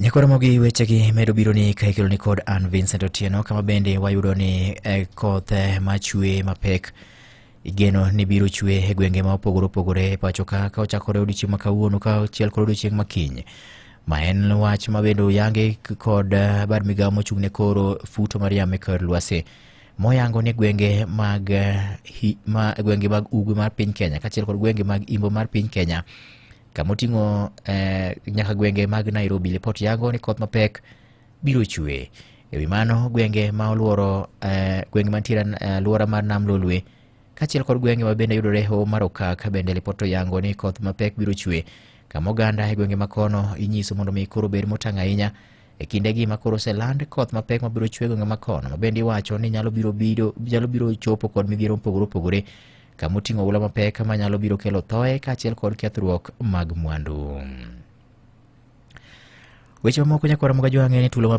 Nyakoromogi wechegi medo biro ni ka ikelo ni kod an Vincent Otieno, kama bende wayudo ni koth machwe mapek igeno ni biro chwe e gwenge ma opogore opogore e pacho ka ka ochakore odiochieng' ma kawuono ka achiel kod odiochieng' ma kiny, ma en wach ma bende oyangi kod bad migawo mochung' ne koro futo mar yamo e kor lwasi, moyango ni gwenge mag ma gwenge mag ugwe mar piny Kenya kaachiel kod gwenge mag imbo mar piny Kenya, kama oting'o nyaka gwenge mag Nairobi, lipot yango ni koth mapek biro chwe. E wi mano, gwenge ma oluoro gwenge mantiere alwora mar Nam Lolwe kaachiel kod gwenge ma bende yudore e hoho mar Okak bende lipot oyango ni koth mapek biro chwe, kama oganda e gwenge makono inyiso mondo mi koro bed motang' ahinya e kindegi ma koro oseland koth mapek mabiro chwe e gwenge makono, ma bende iwacho ni nyalo biro chopo kod midhiero mopogore opogore, kama oting'o oula mapek manyalo biro kelo thoe kaachiel kod kethruok mag mwandu. Weche mamoko nyakwara moga jwang'e ni tulo mapek.